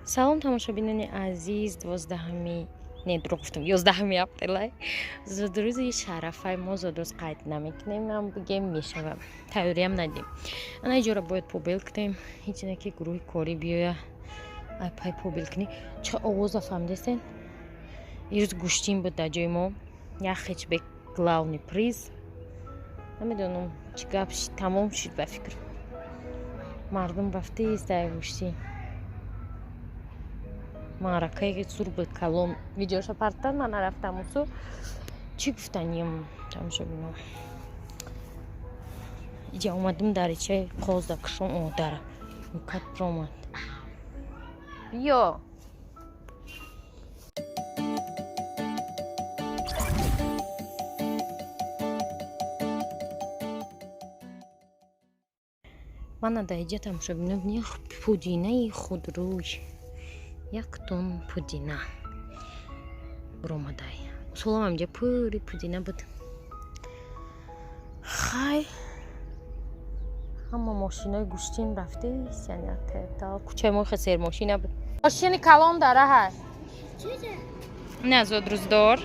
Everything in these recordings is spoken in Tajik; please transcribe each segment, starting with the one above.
Салом, тамошобинони азиз. 12-ми, не, дурӯғ гуфтам, 11-ми апрелай, зудрӯзи шарафай. Мо зудрӯз қайд намекунем, ам бигем мешава, тайёриам надем. Ана иҷора бояд побел кунем. Ҳеҷ ки гурӯҳи корӣ биёя, ай пай побел кунӣ. Ча овоза фаҳмидастен? Ирӯз гӯштин буд дар ҷои мо, як хечбек главный приз. Намедонам, чӣ гап шид, тамом шид. Ба фикр, мардум рафтест дар гӯштин. Маъракаи сур буд, калон. Видеоша партан, ман нарафтам. Усу чӣ гуфтанем, тамошобино? Иҷа омадим, даричаи қозда кушон. О, дара мукат биромад, биё. Мана дар иҷа, тамошобино, пудинаи худрӯй, як тон пудина биромадай. Усулам ҳамҷа пури пудина буд. Хай, ҳама мошинои гӯштин рафтест, яъне кӯчаи мо хе сермошина буд. Мошини калон дараҳа ина зодрӯздор,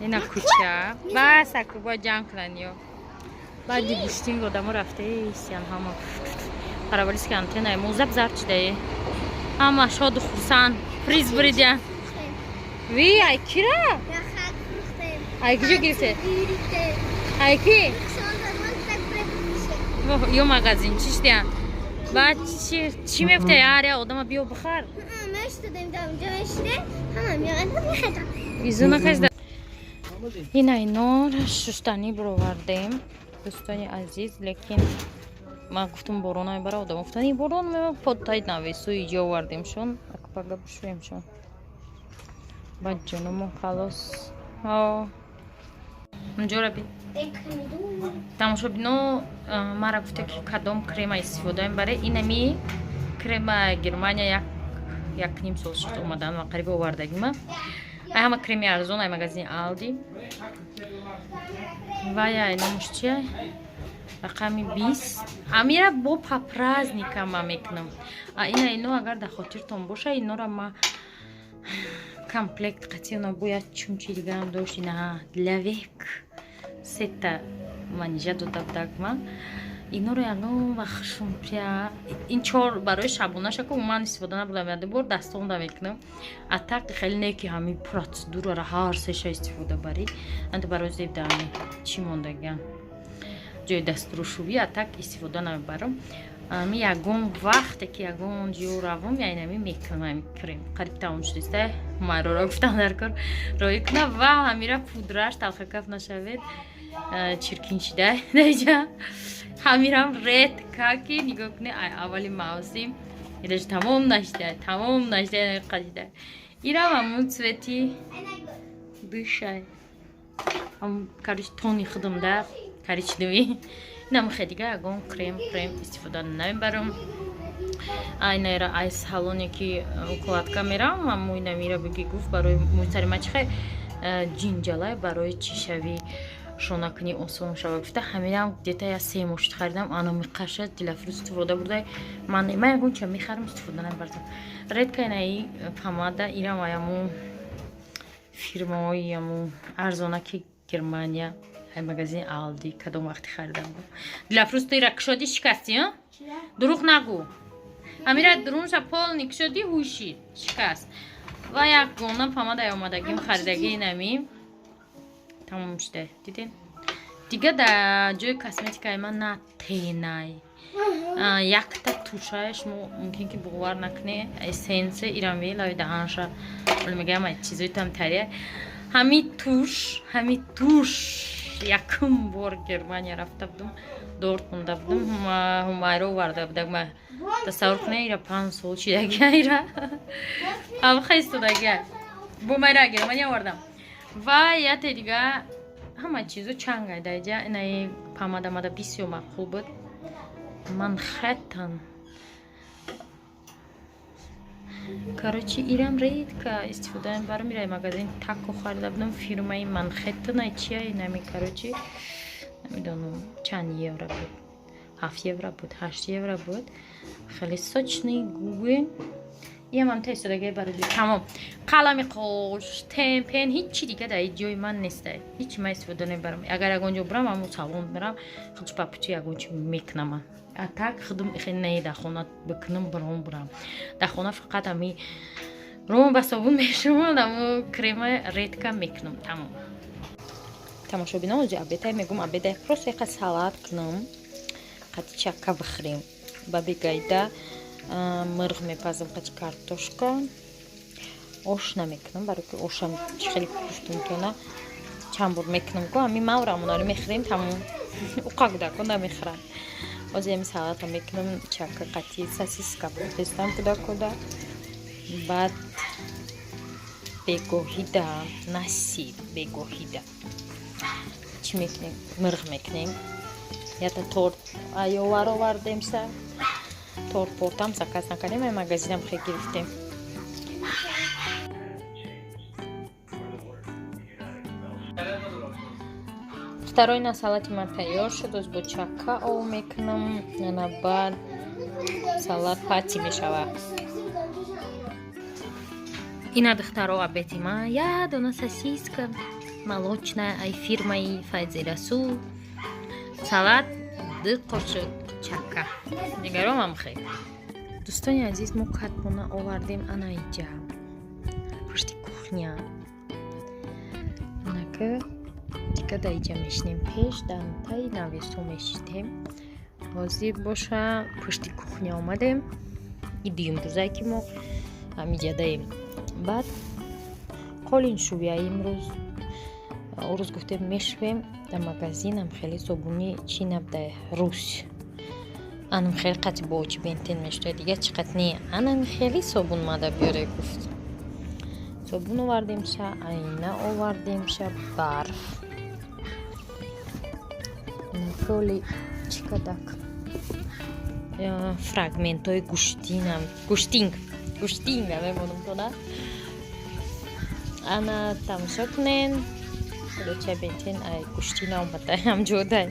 ина кӯча бас аку бояд ҷамъ кунанд. Ё баъди гӯштин одамо рафтест, ян ҳама параболический антенна мо зап зард шудае. Ҳама шоду хурсанд, приз буридя. Ви, ай кира, ай киҷо гирифте, ай ки ё магазин чӣ шудия? Баъд чӣ мефте? Ҳар я одама биё бихар. Изу накашда. Ина инора шуштанӣ бировардем, дӯстони азиз. Лекин ман гуфтам, борон мебара. Одам гуфтан, борон подтай навесу иҷо овардемшон, акпага бушӯемшон. Баъд ҷономон халос. Унҷора би, тамошобино, мара гуфта, ки кадом крема истифода мебаре. Инами крема Германия, як як ним сол шуд омадан ва қариби овардагима. Ай ҳама креми арзон, ай магазини Алди. Вай, номуш чия? Рақами 20. Амира бо по праздникам ма мекунам. А ина ино, агар дар хотиртон боша, инора ма комплект қатиона бояд чунчи дигарам дошт. Ина для век сета манижа дода будак. Ман иноро ягон вақт шумпя ин чор барои шабонаша ку ман истифода набудам. Яде бор дастонда мекунам. А так хеле не, ки ҳами процедурара ҳар сеша истифода барӣ. Анта барои зебдами чӣ мондагиам, ҷои дастрӯшувӣ. А так истифода намебарам. Ами ягон вақте ки ягон ҷо равам, яънами мекунам. Ами крем қариб тамом шудиста. Майрора гуфтам, дар кор роӣ куна. Ва ҳамира пудраш талхакаф нашавед, чиркин шида даҷа. Ҳамирам редко ки нигоҳ кунед, ай аввали мавсим идаш тамом нашида, тамом нашида, қадида. Ирам ҳамун цвети душай, короче, тони худам да коричневый. Инам хе дига ягон крем крем истифода намебарам. Айнаира ай салоне ки укладка мерам, мӯй намира биги гуфт, барои мӯй сари ма чихе ҷинҷалай, барои чишавӣ, шонакунӣ осон шава гуфта. Ҳаминам где-то я 3 моҳ шуд харидам. Ана миқаша Дилафрӯз истифода бурдай. Ман ягон ча мехарам, истифода намебардам, редко. Инаи помада, ирам аяму фирмаҳои яму арзонаки Германия, ай магазини Алди кадом вақти харидам. Дилафрӯз, ту ира кушодӣ, шикастӣ, дурӯғ нагӯ. Ҳамира дурунша полный кушодӣ, ҳушид, шикаст. Ва як гона помадаи омадагим харидагии инами тамом шуда. Дидем, дига дар ҷои косметикаи ман на тенай, якта тушае. Шумо мумкин ки бовар накунед, эссенсе ирами лави даҳанша оле мегӯям, ай чизои тамтария. Ҳами туш, ҳами туш якум бор Германия рафта будум, Дортмунда будум, Ҳумайро оварда будак. Ма тасаввур кунед, ира 5 сол шидагия, ира ҳамха истодагия. Бо майра Германия овардам. Ва яте дига ҳама чизо чангай даҷа. Инаи помада мада бисёр маъқул буд, Манхэттен. Короче, ирам редко истифода мебарам. Ира магазин Тако харида будам, фирмаи Манхэттен. Ай чия инами? Короче, намедонам чанд евро буд. 7 евро буд, 8 евро буд. Хеле сочный губы. Иам ҳам тестодагай барои тамом. Қалами қош, темпен, ҳичи дига дар ҷои ман нестай. Ҳичи ман истифода намебарам. Агар ягон ҷо бурам, ҳамун салон мерам, худш папучи ягон чи мекунам. А так худам хеле не дар хона бикунам, буром бурам. Дар хона фақат ҳами ром ба собун мешумам, ҳамун крема редко мекунам, тамом. Тамошобинон, ози обедай мегум, обедай просто яка салат кунам, қати чакка бихӯрем. Ба бегайда мирғ мепазам қати картошка. Ош намекунам, барои ки ошам хеле гуфтумтона чанд бор мекунам ку ҳами маврамонаро мехӯрем, тамом. Уқа кӯдако намехӯранд. Ози ҳами салата мекунам, чакка қати сосиска пестам кӯдакода. Баъд бегоҳида насиб, бегоҳида чӣ мекунем? Мирғ мекунем. Ята торт аёвар овардемса. Торт портам заказ накардем, ай магазинам хе гирифтем. Второй на салати ман тайёр шуд, оз бо чакка ов мекунам, ана баъд салат пати мешавад. Ина духтаро, обеди ман я дона сосиска молочная ай фирмаи Файзи Расул, салат, ду қошуқ чакка. Дигаромам хел. Дӯстони азиз, мо катбона овардем ана иҷа пушти кухня. Анака дига дар иҷа мешинем, пеш дар таи навесо мешитем. Ҳозир боша пушти кухня омадем. И дуюм рӯзае ки мо ҳамиҷадаем. Баъд қолин шӯя имрӯз. Орӯз гуфтем мешӯем, дар магазинам хеле собуни чӣ набуда, рус. Анам хеле қати бо очи бентен мешуда, дига чӣ қат не. Анам хеле собун мада биёре гуфт. Собун овардемша, айна овардемша, барф. Коли чӣ кадак? Фрагментҳои гӯштинам, гӯштинг, гӯштинга мемонам тона. Ана тамошо кунен. Кулоча бентен ай гӯштина омада ҳамҷодай.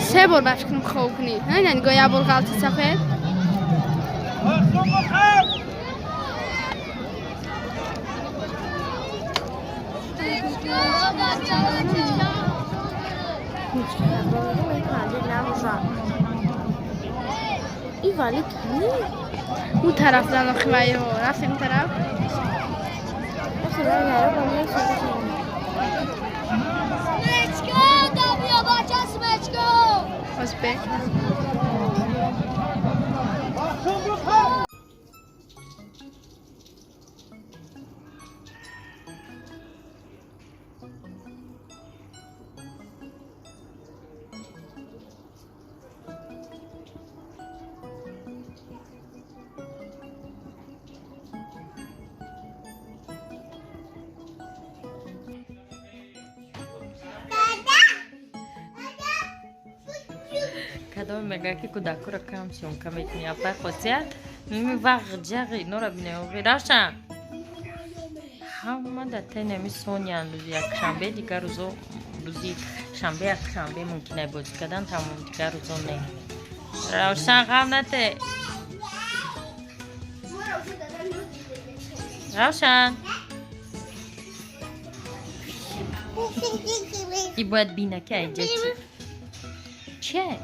Се бор ба фикрам хоб кунӣ. На нигоҳ, як бор ғалти сафед. اون طرف زن آخه رفتیم اون طرف. باز به Кадом мега ки кӯдакуро кам съёмка мекунӣ, апай хосият вағ ҷағ инора бинем. Равшан ҳама дар таи нами сонян. Рӯзи якшанбе, дигар рӯзо рӯзи шанбе, якшанбе мумкин ай бозӣ кардан, тамом, дигар рӯзо не. Равшан, ғам нате. Равшан и бояд бина ки айҷа чи чие.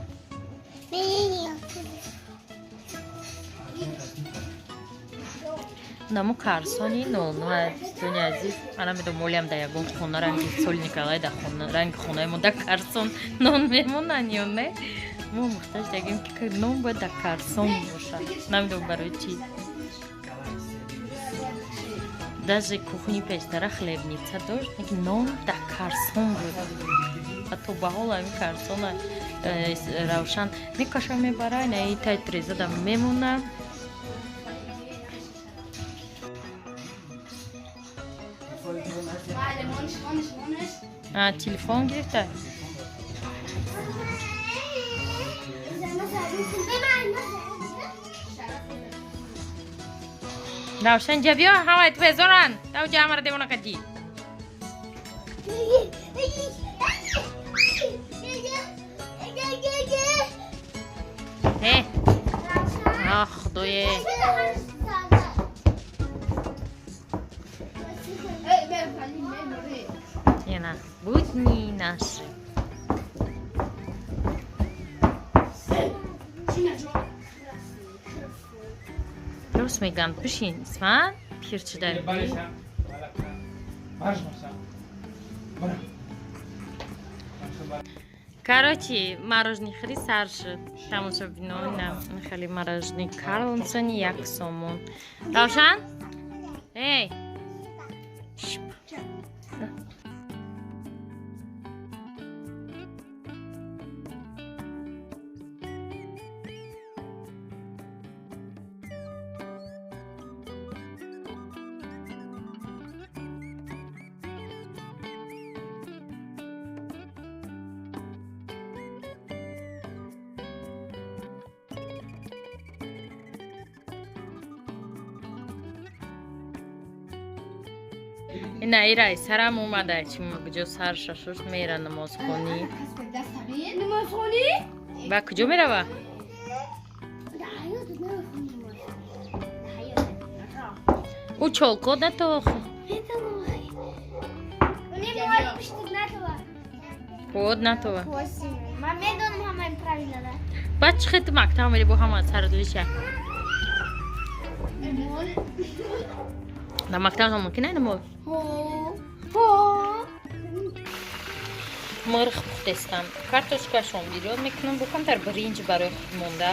Намо карсони нолнӯ, дӯстони азиз, ман намедонам, молиам дар ягон хона ранги соли Николай дар хона ранги хонаи мо дар карсон нон мемонанд ё не. Мо мухтаҷ дагем ки нон бояд дар карсон бошад, намедонам барои чӣ. Даже кухни пештара хлебница дошт, лекин нон дар карсон буд. Ва то ба ҳол ҳамин карсона Равшан мекаша, мебара, инаи таи трезада мемона. Телефон гирифта. Равшан ҷа биё, ҳамаи ту безоран. Тав ҷа ҳамаро девона кардӣ. Э, ах, худое. Ина, будни наши. Рост мегам, бишин, Исман, пир чида. Короче, мороженое хри сар шуд. Тамошобино, ина хеле мороженое Карлсони 1 сомон. Равшан? Эй! Ина ирай сарам омада, чи куҷо сар шашуш мера намозхонӣ. Намозхонӣ? Ба куҷо мерава? Ӯ чолко натох. Под натова. Ман медонам ҳамаи правилара. Баъд чӣ хел ту мактаб мери бо ҳама сардлиша? Дар мактаб мумкин ай намоз? Мурғ пухтестам. Картошкашон бирён мекунам, бо камтар биринҷ барои худ монда.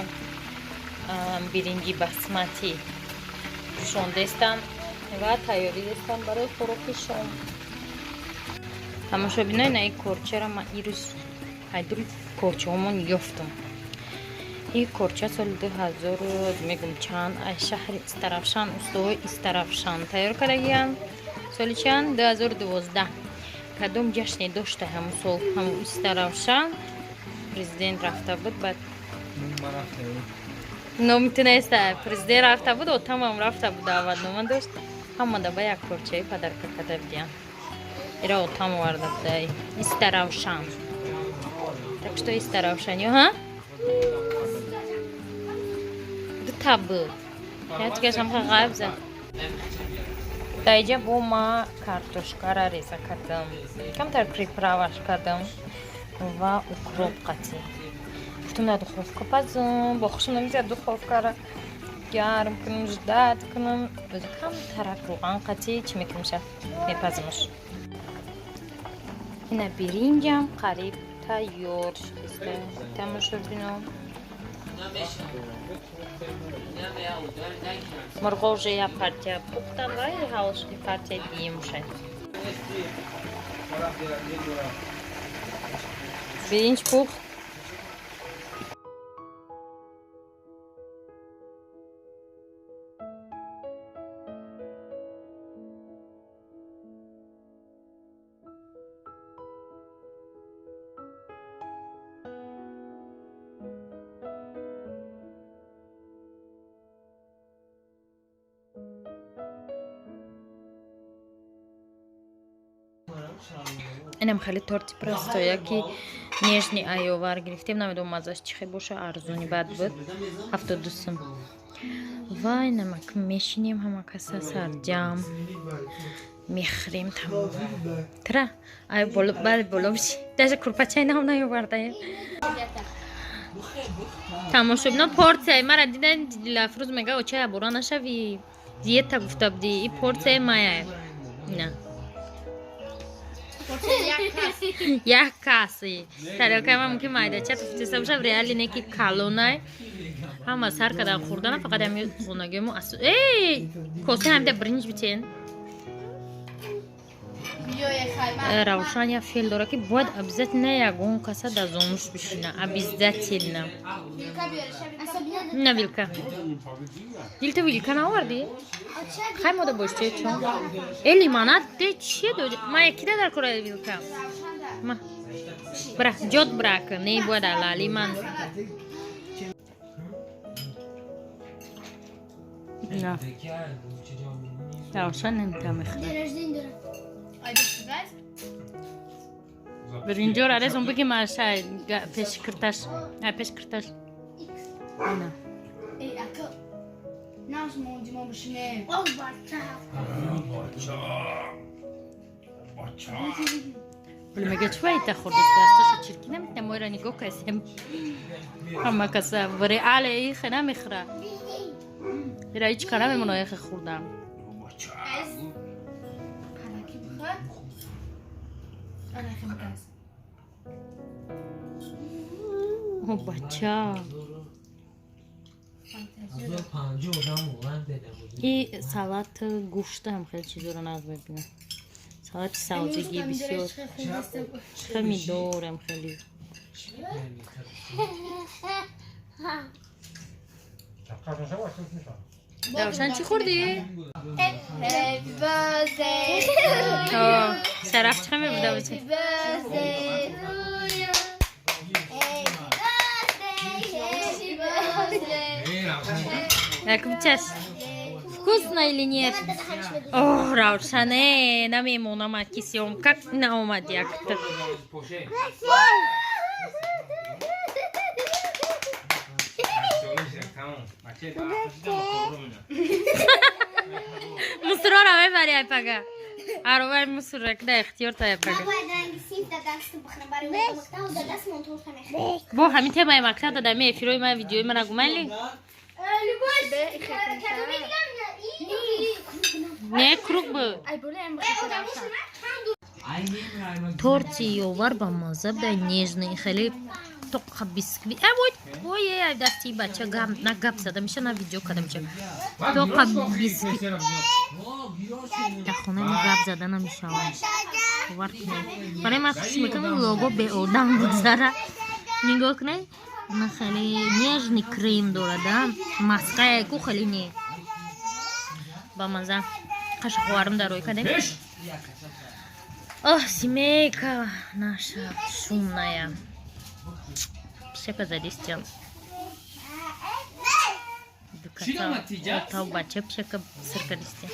Биринҷи басматӣ пӯшондестам ва тайёрӣ дестам барои хӯроки шом. Тамошобинои наи корчаро ман ирӯз айдури корчаҳомон ёфтам. Ин корча соли 2000 мегум чанд аз шаҳри Истаравшан, устоҳои Истаравшан тайёр кардагиянд. Соли чанд? 2012. Кадом ҷашне дошта ҳамун сол ҳамун Истаравшан президент рафта буд, баъд номи ту неста, президент рафта буд, отамам рафта буд, даъватнома дошт. Ҳама да ба як корчаи падарка карда будиянд. Ира отам оварда буда Истаравшан. Так что Истаравшан, ё ҳа? Дута буд. Ятгашам ғайб зад. Дар инҷа бо ма картошкара реза кардам, камтар приправаш кардам ва укроп қатӣ. Гуфтам дар духовка пазам, бо хушам намезиад духовкара гарм кунам, ждать кунам. Боз камтарак рӯған қатӣ чӣ мекунамша, мепазимаш. Ина биринҷам қариб тайёр шудиста. Тамошобино. Мурғо уже як партия пухтам ва ҳал шуди партияи дуюм шуд. Биринҷ пухт. Инам хеле торти простоя ки нежни айовар гирифтем, намедонам маззаш чӣ хел боша, арзони бад буд, 72 сум. Ва инамак мешинем ҳама каса сарҷам мехӯрем тамом. Тра, ай боло, бале боло биши. Даже курпачаи нав наёвардаем. Тамошобино порсияи мара дидан, Дилафрӯз мега оча ябора нашави, диета гуфта будӣ, и порсияи мая. На. Як каси. Тарелкаи ман мумкин майдача туфтеста боша, в реале не ки калонай. Ҳама сар кардан хӯрдана, фақат ҳами хонагимо ас. Эй, коса ҳамда биринҷ битен. Равшан як феъл дора ки бояд обязательно ягон каса дар зонуш бишина. Обязательно. На вилка. Дил ту вилка наовардӣ? Хай мода бош че чон. Э лимонад де чие дод? Ма якида дар кора вилка. Ма. Бра, ҷот брак, не бояд ала лиман. На. Равшан намехӯрад. День рождения дорад. Биринҷора резон биги маша пеши кирташ. А пеши кирташ. Ана. Эй, ака. Наш монди мо бишинем. О, бача. Вале мега чӣ вайта хӯрдааст, дасташо чирки наметна, моира нигоҳ касем. Ҳама каса в реале ихе намехӯра. Ира ҳеҷ ка намемона ихе хӯрдан. Хараки бихӯр. Ана хе бигаз. О, бача. И салат гӯштам хеле чизоро нағз мебинам. Салати савзигӣ бисёр. Помидорам хеле. Равшан, чӣ хӯрдӣ? Happy birthday to you. Шараф чӣ мебуда бача? Happy birthday to you. Happy birthday, happy birthday. Як бичаш. Вкусно или нет? О, Равшане, намемонам аки съёмка наомад якта. Мусрора мебари ай пага. Аровай мусура кда ихтиёр та ай пага. Бояд ранги синф дар дасту бихӯрам барои мактаб, дар дастмон торта мехӯрам. Бо ҳамин темаи мактаб дадами эфирои ман, видеои мана гумайли? Не, круг буд. Ай болем бихӯр, Равшан. Торти ёвар ба мазза буда, нежный, хеле тоқа бисквит. А ой, ой, ай дасти бача гам на гап зада меша, на видео када меша. Тоқа бисквит. Дар хонаи мо гап зада намешавад. Бовар кунед. Барои ман хуш мекунам лого беодам гузара. Нигоҳ кунед. На хеле нежный крем дорад, а? Маская ку хеле не. Ба мазза. Қаша ховарам дар рӯй кардем. Ох, семейка наша шумная. Пишака задистям. Тав бача пишака сир кардистям.